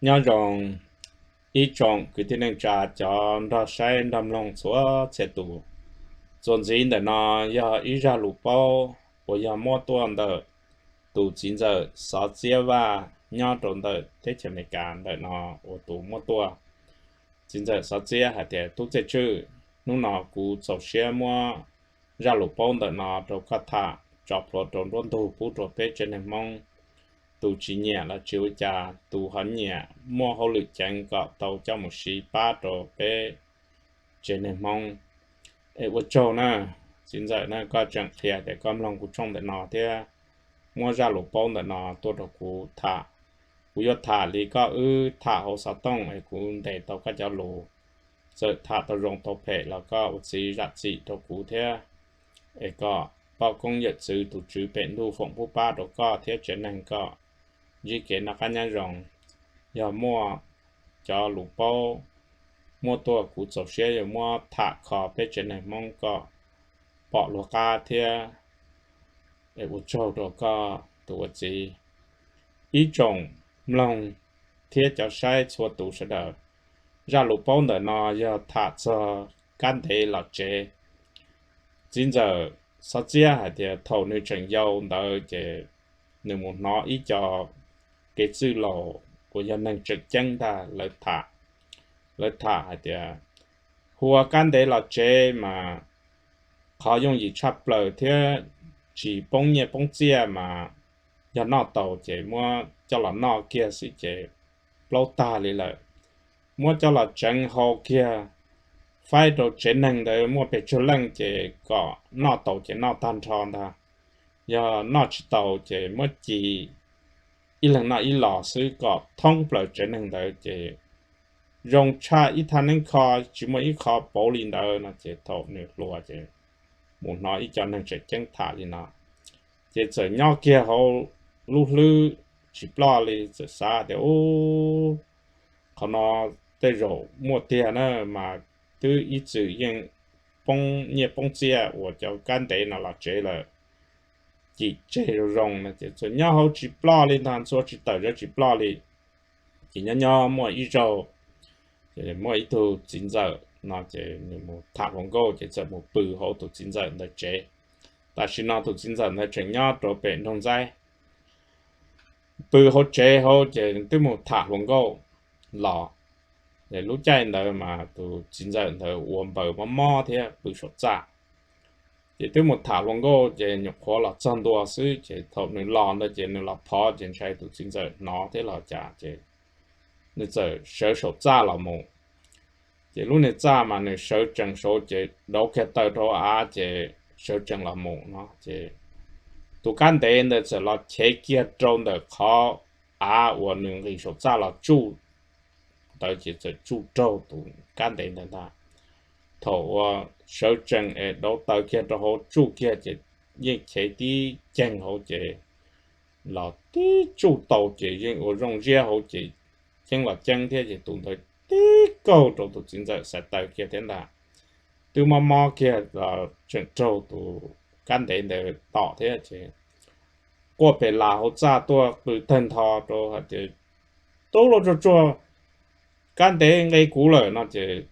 Nyob zoo ib tsoom kwv tij neej tsa cov nrog saib nrog mloog txhua txhia tus. Txuas ntxiv ntawm no yog ib zaj lus paub uas yog muab tuaj ntawm tus txiv ntxawm Xov Txiab Vaj nyob rau ntawm teb chaws Amelikas ntawm no uas tus muab tuaj. Txiv ntxawm Xov Txiab hais tias, Tub Txiaj Tswj, hnub no kuv txaus siab muab zaj lus paub ntawm no rau koj tham tso plhuav rau nruab ntug pub rau peb tsev neeg Hmoob. Tus tsis nyiam los tsis ua cas, tus ho nyiam muaj hauj lwm ceev kom tau coj mus siv pab rau peb tsev neeg Hmoob. Es ua tsaug na, txiv ntxawm na, koj tseem qhia tias koj mloog kuv tshooj ntawm no thiab muab zaj lus paub ntawm no tuaj rau kuv tham. Kuv yuav tham li koj wb tham hauv xov tooj es kuv ntes tau koj cov lus. Txawm tham tau zoo tau phem los koj ua txiv zam txim rau kuv thiab, es kom poj koob yawm txwv tus Tswv pem ntuj foom pub pab rau koj thiab tsev neeg kom ntsib kev noj qab nyob zoo. Yog muaj cov lus paub muab tuaj, kuv txaus siab yuav muab tham kho peb tsev neeg Hmoob kom pom luag qab thiab. Es ua tsaug rau koj tus ua txiv. Ib tsoom mloog thiab cov saib txhua tus sawv daws, zaj lus paub ntawm no yog tham txog kab ntev los tsev. Txiv ntxawm Xov Txiab hais tias thaum nws tseem yau ntawd ces nws mus hnov ib co kev txwj laus uas yog neeg tseem ceeb ntag lawv tham. Lawv tham hais tias hu ua kab ntev los tsev mas qhov yooj yim tshaj plaws thiab tsis poob nyiaj poob txiaj mas yog noj tau ces muab coj los noj kiag xwb ces plaub tag li lawm. Muab coj los tseev hau kiag, faib rau tsev neeg ntawd muaj pes tsawg leej ces kom noj tau ces noj tag nrho ntag. Yog noj tsis tau ces muab ci ib leeg noj ib los xwb kom thoob plaws tsev neeg ntawd ces zoo tshaj ib thaj neeb kho, tsis muaj ib qho pauv li ntawd no ces thaum nws hluas ces mus hnov ib co neeg tseem ceeb tham li no ces txawm nyob kiag hauv lub hlwb tsis ploj li, txawm xav tias, Ub, qhov no tej zaum muaj tiag na, mas twb ib txwm yeej poob nyiaj poob txiaj uas cov kab ntev no los tsev lawm, cim tseg zoo zoo no ces txawm nyob hauv tsis ploj li ntag, ntxhua tsis tawm zawv tsis ploj li. Ces nyob nyob muaj ib zaug, muaj ib tug txiv ntxawm no ces nws mus tham hluas nkauj ces txawm mus pw hauv tus txiv ntxawm ntawd tsev. Tam sim no tus txiv ntxawm ntawd tseem nyob rau pem nroog Ntxaib, pw hauv tsev hauv ces twb mus tham hluas nkauj los. Lub caij ntawd mas tus txiv ntxawm ntawd ua npaws mob mob thiab pw saum txaj. Ces twb mus tham hluas nkauj ces nyuam qhuav los txog ntua xwb ces thaum nws los ntawd ces nws los phov ces ntshai tus txiv ntxawm hnov thiab los cas ces nws txawm sawv saum txaj los mus. Ces lub niag txaj mas nws sawv tsees saud ces dauv kiag taw rau av ces sawv tsees los mus no ces tus kab ntev ntawd txawm los chev kiag rau ntawm qhov av uas nws nqis saum txaj los tsuj ntawd ces txawm tsuj raug tus kab ntev ntawd ntag. Thaum uas sawv tsees es dauv taw kiag rau hauv tsuj kiag ces yeej chev tib ceeg hauv ces los tib tsuj tau ces yeej ua zoo ziab hauv ces ceeb los ceeb thiab ces tus ntawd tib kaug rau tus txiv ntxawm xaiv taw kiag thiab ntag. Twb mob mob kiag los tseem raug tus kab ntev ntawd tom thiab ces quaj pes las hauv txaj tuaj qw tawg ntho rau hais tias, Tub lauj, tsuag tsuag, kab ntev nqe kuv lawm no ces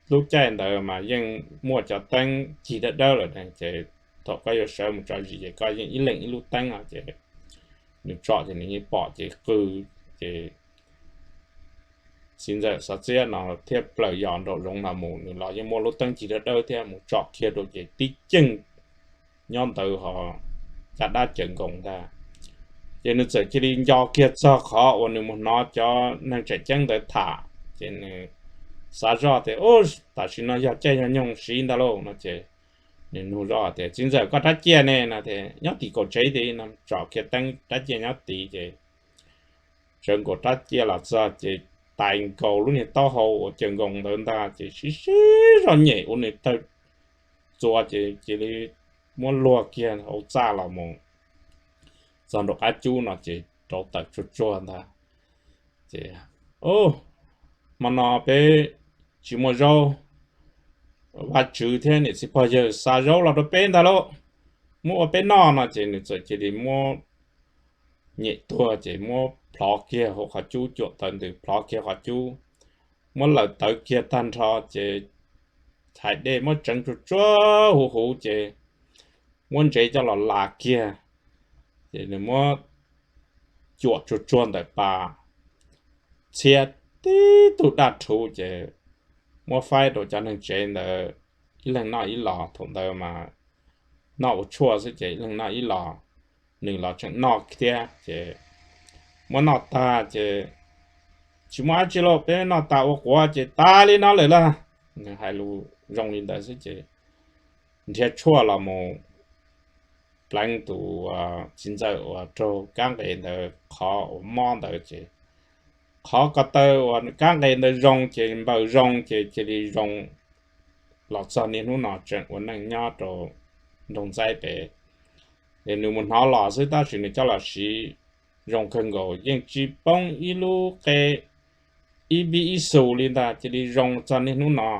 lub caij ntawd mas yeej muaj cov teeb cig dawb dawb lawm ces thaum koj yuav sawv mus tso zis ces koj yeej ib leeg ib lub teeb no ces nws tsom ces nws yeej pom ces qw ces txiv ntxawm Xov Txiab no thiaj plaws yos nraum zoov no mus, nws los yeej muaj lub teeb cig dawb dawb thiab mus tsom kiag rau ces tib ceeg nyob ntawd ho caj dab caws nkoos ntag. Ces nws txawm cia li nco kiag txog qhov uas nws mus hnov cov neeg tseem ceeb ntawd tham ces nws xav zoj tias, Ub, tam sim no yog caij yog nyoog siv ntag lauj no ces nws nug zoj tias, Txiv ntxawm, koj rab ciaj ne? No tias, Nyob tim kaum tsev tid no. Tsom kiag teeb rab ciaj nyob tid ces tsawv nkaus rab ciaj los txog ces tais nkaus lub niag taub hau uas caws nkoos ntawd ntag ces sib sib zog nyem ua nws tawg txuas ces cia li muab luag kiag hauv txaj los mus txog nraum qab cub no ces rauv taws tsuag tsuag ntag. Ces, Hmo no peb tsis muaj zaub, Vajtswv thiab niam txiv pog yawg xa zaub los rau peb ntag lauj, muab ua peb noj no ces nws txawm cia li muab nyem tuag ces muab plhov kiag hauv qhov cub, cuam tawv ntws plhov kiag qhov cub, muab laws tawv kiag tag nrho ces hais dej muab tseev tsuag tsuag huv huv ces muab ntsev coj los las kiag, ces nws muab cuam tsuag tsuag ntawm pas, txhiab tib tug daj rhuv ces muab faib rau cov neeg tsev ntawd ib leeg noj ib los. Thaum ntawd mas noj ua tshuaj xwb ces ib leeg noj ib los, nws los tseem noj thiab ces muab noj tag ces tsis muaj dab tsi lauj, peb noj tas ua quav ces tas li no lawm lauj. Nws hais lus zoo li ntawd xwb ces nrhiav tshuaj los mus pleev tus txiv ntxawm uas raug kab nqe ntawd qhov uas mob ntawd ces qhov ko taw uas kab nqe ntawd zoo ces npaws zoo ces cia li zoo los txog niaj hnub no tseem ua neej nyob rau nroog Ntxaib pem. Es nws mus hnov los xwb tab sis nws coj los siv zoo kawg nkaus, yeej tsis poob ib lub qe ib npib ib xus li ntag, cia li zoo txog niaj hnub no.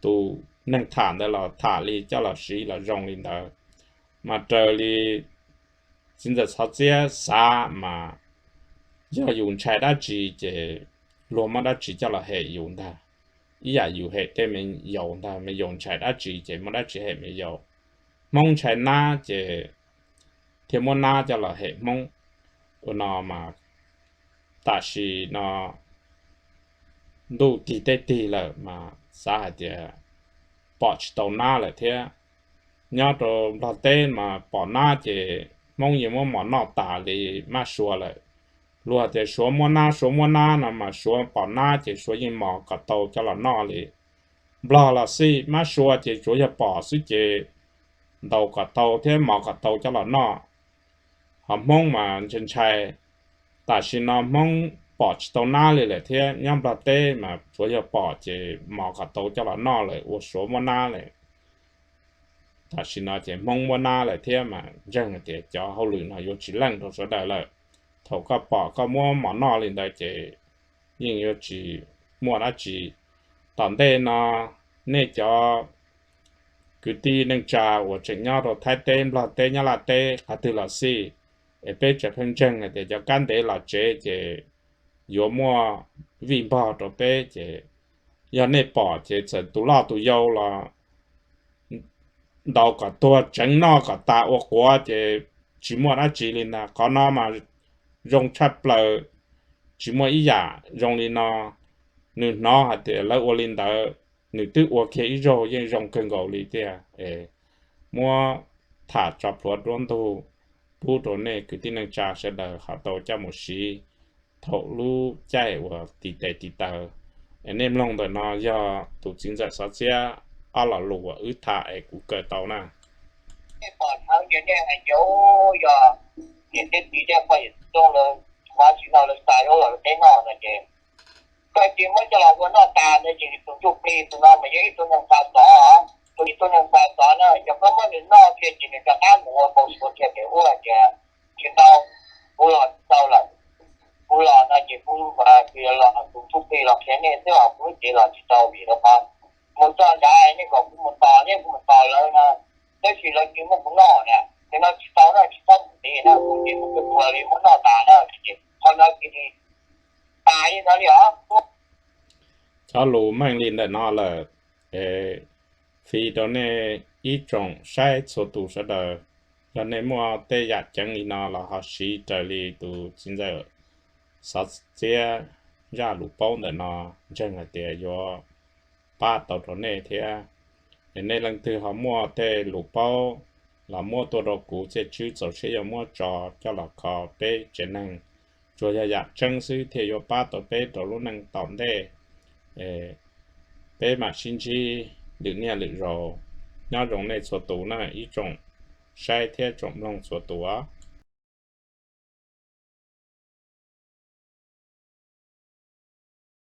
Tus neeg tham ntawd los tham li coj los siv los zoo li ntawd. Mas raws li txiv ntxawm Xov Txiab xav mas yog yus ntshai dab tsi ces luag muab dab tsi coj los hem yus ntag. Ib yam yus hem tej me yaus ntag, me yaus ntshai dab tsi ces muab dab tsi hem me yaus. Hmoob ntshai nab ces thiaj muab nab coj los hem Hmoob. Ua no mas tam sim no ntuj tig teb tig lawm mas xav hais tias pom tsis tau nab lawm thiab. Nyob rau Nplog teb mas pom nab ces Hmoob yeej muab mos noj tas li mab suav lawm. Luag tias suav muaj nab, suav muaj nab no mas suav pom nab ces suav yeej mos kom tau coj los noj li. Nplog los xij, mab suav ces tsuav yog pom xwb ces ntaus kom tau thiab mos kom tau coj los noj. Ho Hmoob mas ntshai ntshai, tam sim no Hmoob pom tsis tau nab li lawm thiab nyob Nplog teb mas tsuav yog pom ces mos kom tau coj los noj lawm ua suav muaj nab lawm. Tam sim no ces Hmoob muaj nab lawm thiab mas ntseeg hais tias cov hauj lwm no yuav tsis leej rau sawv daws lawm. Thaum koj pom koj muab mos noj li ntawd ces yeej yuav tsis muaj dab tsi. Tom ntej no nej cov kwv tij neej tsa uas tseem nyob rau Thaib teb, Nplog teb, Nyab Laj teb qhov twg los xij, es peb tseem pheej ntseeg hais tias cov kab ntev los tsev ces yuav muaj vij npog rau peb ces yog nej pom ces txawm tus loj tus yau los ntaus kom tuag tseev noj kom tas ua quav ces tsis muaj dab tsi li ntag. Qhov no mas zoo tshaj plaws, tsis muaj ib yam zoo li no. Nws hnov hais tias lawv ua li ntawd, nws twb ua kiag ib zaug yeej zoo kawg nkaus li tiag. Muab tham tso plhuav duab ntug pub rau nej kwv tij neej tsa sawv daws ho tau coj mus siv thaum lub caij uas tiv tes tiv taw. Es nej mloog ntawm no yog tus txiv ntxawm Xov Txiab ob lo lus uas wb tham es kuv kaw tau na. Nej pom ntawd ces nej hais tias yog niam thiab txiv thiab poj yawm txwv tub lawv, qhov tsis no lawv xav yuav los teb noj no ces koj cia muab coj los ua noj tas ntawd ces tus ntsuj plig tus no mas yog ib tug neeg xav xov, tus ib tug neeg xav xov na, yog koj muab nws noj kiag ces nws rov qab mus ua npau suav kiag pem ub hais tias tsis tau, kuv los tsis tau lawm, kuv los no ces kuv los tus ntsuj plig los qhia nej xwb os, kuv lub cev los tsis tau vim rau qhov mus txog nrad nej kom kuv mus tos, nej kuv mus tos lawv no, tab sis lawv tsis muab kuv noj na, ces no tsis tau na, tsis txhob mus ntev na, kuv ces kuv tus tuag li muab noj tas na, ces qhov no ces tas li no li os. Cov lus meej li ntawm no lawm, es fiv rau nej ib tsoom saib txhua tus sawv daws, yog nej muaj tej yam ceev li no los ho siv raws li tus txiv ntxawm Xov Txiab zaj lus paub ntawm no, ntseeg hais tias yuav pab tau rau nej thiab. Es nej leej twg ho muaj tej lus paub los muab tuaj rau kuv, Txiaj Tswb txaus siab yuav muab tso coj los kho peb tsev neeg, tsuas yog yam tseeb xwb thiaj yuav pab tau peb rau lub neej tom ntej. Peb mam sib ntsib lwm niaj lwm zaus. Nyob zoo nej txhua tus na ib tsoom saib thiab tsoom mloog txhua tus.